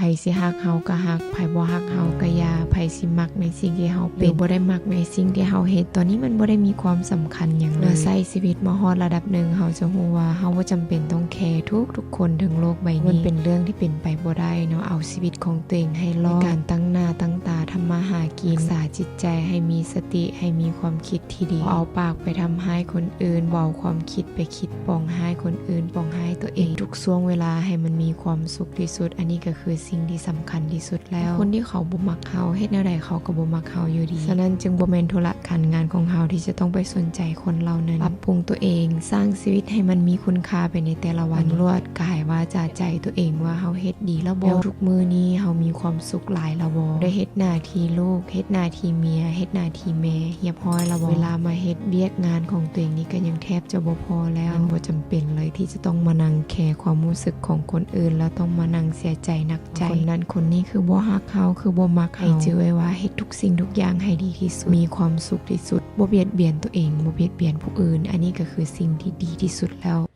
ໃຜຊິຮັກເຮົາກໍຮັກ, ໃຜບໍ່ຮັກເຮົາກໍຢ່າ, ໃຜຊິມັກໃນສິ່ງທີ່ເຮົາເປັນ ຫຼືບໍ່ໄດ້ມັກໃນສິ່ງທີ່ເຮົາເຮັດ, ຕອນນີ້ມັນບໍ່ໄດ້ມີຄວາມສຳຄັນຫຍັງເລີຍ. ເມື່ອໃຊ້ຊີວິດມາຮອດລະດັບໜຶ່ງ, ເຮົາຈະຮູ້ວ່າເຮົາບໍ່ຈຳເປັນຕ້ອງແຄທຸກໆຄົນເທິງໂລກໃບນີ້. ມັນເປັນເລື່ອງທີ່ເປັນໄປບໍ່ໄດ້ເນາະ. ເອົາຊີວິດຂອງຕົວເອງໃຫ້ລອດ, ໃນການຕັ້ງໜ້າຕັ້ງຕາທຳມາຫາກິນ, ຮັກສາຈິດໃຈໃຫ້ມີສະຕິ, ໃຫ້ມີຄວາມຄິດທີ່ດີ. ບໍ່ເອົາປາກໄປທຳຮ້າຍຄົນອື່ນ, ບໍ່ເອົາຄວາມຄິດໄປຄິດປອງຮ້າຍຄົນອື່ນ, ປອງຮ້າຍຕົວເອງ. ທຸກຊ່ວງເວລາໃຫ້ມັນມີຄວາມສຸກທີ່ສຸດ, ອັນນີ້ກໍຄືສິ່ງທີ່ສຳຄັນທີ່ສຸດແລ້ວ. ຄົນທີ່ເຂົາບໍ່ມັກເຮົາ, ເຮັດແນວໃດເຂົາກໍບໍ່ມັກເຮົາຢູ່ດີ. ສະນັ້ນຈຶ່ງບໍ່ແມ່ນທຸລະການງານຂອງເຮົາທີ່ຈະຕ້ອງໄປສົນໃຈຄົນເຫຼົ່ານັ້ນ. ປັບປຸງຕົວເອງ, ສ້າງຊີວິດໃຫ້ມັນມີຄຸນຄ່າໄປໃນແຕ່ລະວັນ. ສຳຫຼວດກາຍວາຈາໃຈຕົວເອງວ່າເຮົາເຮັດດີແລ້ວບໍ່? ແລ້ວທຸກມື້ນີ້ເຮົາມີຄວາມສຸກຫຼາຍແລ້ວບໍ່? ໄດ້ເຮັດໜ້າທີ່ລູກ, ເຮັດໜ້າທີ່ເມຍ, ເຮັດໜ້າທີ່ແມ່ຮຽບຮ້ອຍແລ້ວບໍ່? ເວລາມາເຮັດວຽກງານຂອງຕົວເອງນີ້ກໍຍັງແທບຈະບໍ່ພໍແລ້ວ. ມັນບໍ່ຈຳເປັນເລີຍທີ່ຈະຕ້ອງມານັ່ງແຄຄວາມຮູ້ສຶກຂອງຄົນອື່ນ ແລ້ວຕ້ອງມານັ່ງເສຍໃຈໜັກ ໃຈ ຄົນນັ້ນຄົນນີ້ຄືບໍ່ຮັກເຮົາ, ຄືບໍ່ມັກເຮົາ. ໃຫ້ຈື່ໄວ້ວ່າເຮັດທຸກສິ່ງທຸກຢ່າງໃຫ້ດີທີ່ສຸດ, ມີຄວາມສຸກທີ່ສຸດ, ບໍ່ບຽດບຽນຕົວເອງ, ບໍ່ບຽດບຽນຜູ້ອື່ນ, ອັນນີ້ກໍຄືສິ່ງທີ່ດີທີ່ສຸດແລ້ວ.